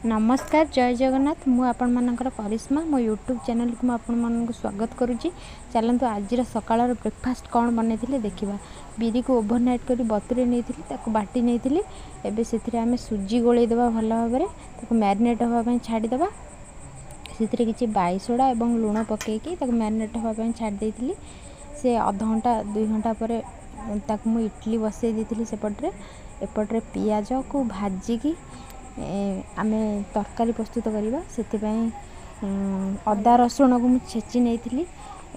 ନମସ୍କାର, ଜୟ ଜଗନ୍ନାଥ। ମୁଁ ଆପଣମାନଙ୍କର କରିସ୍ମା। ମୋ ୟୁଟ୍ୟୁବ୍ ଚ୍ୟାନେଲ୍କୁ ମୁଁ ଆପଣମାନଙ୍କୁ ସ୍ୱାଗତ କରୁଛି। ଚାଲନ୍ତୁ, ଆଜିର ସକାଳର ବ୍ରେକଫାଷ୍ଟ କ'ଣ ବନେଇଥିଲେ ଦେଖିବା। ବିରିକୁ ଓଭରନାଇଟ୍ କରି ବତୁରେଇ ନେଇଥିଲି, ତାକୁ ବାଟି ନେଇଥିଲି। ଏବେ ସେଥିରେ ଆମେ ସୁଜି ଗୋଳେଇ ଦେବା ଭଲ ଭାବରେ, ତାକୁ ମ୍ୟାରିନେଟ୍ ହେବା ପାଇଁ ଛାଡ଼ିଦେବା। ସେଥିରେ କିଛି ବାଇସୋଡ଼ା ଏବଂ ଲୁଣ ପକାଇକି ତାକୁ ମ୍ୟାରିନେଟ୍ ହେବା ପାଇଁ ଛାଡ଼ି ଦେଇଥିଲି। ସେ ଅଧଘଣ୍ଟା 2 ଘଣ୍ଟା ପରେ ତାକୁ ମୁଁ ଇଟଲି ବସେଇ ଦେଇଥିଲି ସେପଟରେ। ଏପଟରେ ପିଆଜକୁ ଭାଜିକି ଆମେ ତରକାରୀ ପ୍ରସ୍ତୁତ କରିବା। ସେଥିପାଇଁ ଅଦା ରସୁଣକୁ ମୁଁ ଛେଚି ନେଇଥିଲି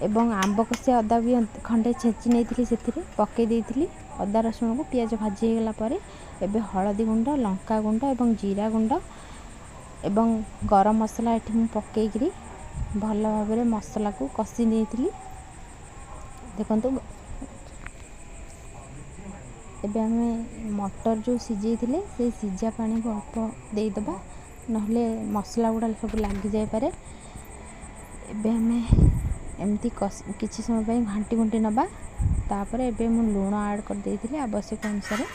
ଏବଂ ଆମ୍ବ କଷିଆ ଅଦା ବି ଖଣ୍ଡେ ଛେଚି ନେଇଥିଲି, ସେଥିରେ ପକାଇ ଦେଇଥିଲି ଅଦା ରସୁଣକୁ। ପିଆଜ ଭାଜି ହେଇଗଲା ପରେ ଏବେ ହଳଦୀ ଗୁଣ୍ଡ, ଲଙ୍କା ଗୁଣ୍ଡ ଏବଂ ଜିରା ଗୁଣ୍ଡ ଏବଂ ଗରମ ମସଲା ଏଠି ମୁଁ ପକାଇକିରି ଭଲ ଭାବରେ ମସଲାକୁ କଷି ନେଇଥିଲି। ଦେଖନ୍ତୁ, ଏବେ ଆମେ ମଟର ଯେଉଁ ସିଝେଇଥିଲେ, ସେଇ ସିଝା ପାଣିକୁ ଅଳ୍ପ ଦେଇଦେବା, ନହେଲେ ମସଲା ଗୁଡ଼ା ସବୁ ଲାଗିଯାଇପାରେ। ଏବେ ଆମେ ଏମିତି କିଛି ସମୟ ପାଇଁ ଘାଣ୍ଟି ଘୁଣ୍ଟି ନେବା। ତାପରେ ଏବେ ମୁଁ ଲୁଣ ଆଡ଼୍ କରିଦେଇଥିଲି ଆବଶ୍ୟକ ଅନୁସାରେ।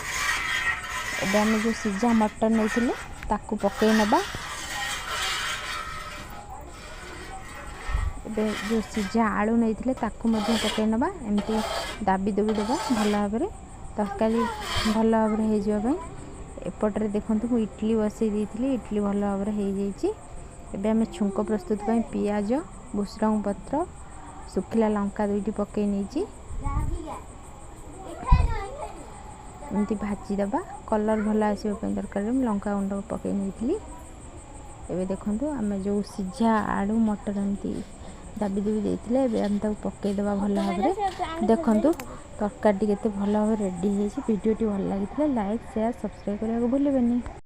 ଏବେ ଆମେ ଯେଉଁ ସିଝା ମଟର ନେଇଥିଲେ, ତାକୁ ପକାଇ ନେବା। ଏବେ ଯେଉଁ ସିଝା ଆଳୁ ନେଇଥିଲେ, ତାକୁ ମଧ୍ୟ ପକାଇ ନେବା। ଏମିତି ଦାବି ଦୁବି ଦେବା ଭଲ ଭାବରେ, ତରକାରୀ ଭଲ ଭାବରେ ହେଇଯିବା ପାଇଁ। ଏପଟରେ ଦେଖନ୍ତୁ, ମୁଁ ଇଟଲି ବସେଇ ଦେଇଥିଲି, ଇଟଲି ଭଲ ଭାବରେ ହେଇଯାଇଛି। ଏବେ ଆମେ ଛୁଙ୍କ ପ୍ରସ୍ତୁତ ପାଇଁ ପିଆଜ, ଭୃସଙ୍ଗ ପତ୍ର, ଶୁଖିଲା ଲଙ୍କା ଦୁଇଟି ପକାଇ ନେଇଛି। ଏମିତି ଭାଜିଦେବା। କଲର୍ ଭଲ ଆସିବା ପାଇଁ ଦରକାରରେ ମୁଁ ଲଙ୍କା ଗୁଣ୍ଡ ପକାଇ ନେଇଥିଲି। ଏବେ ଦେଖନ୍ତୁ, ଆମେ ଯେଉଁ ସିଝା ଆଳୁ ମଟର ଏମିତି ଦାବି ଦୁବି ଦେଇଥିଲେ, ଏବେ ଆମେ ତାକୁ ପକାଇଦେବା ଭଲ ଭାବରେ। ଦେଖନ୍ତୁ, ତରକାରୀଟି କେତେ ଭଲ ଭାବରେ ରେଡ଼ି ହେଇଛି। ଭିଡ଼ିଓଟି ଭଲ ଲାଗିଥିଲେ ଲାଇକ୍, ସେୟାର, ସବସ୍କ୍ରାଇବ୍ କରିବାକୁ ଭୁଲିବେନି।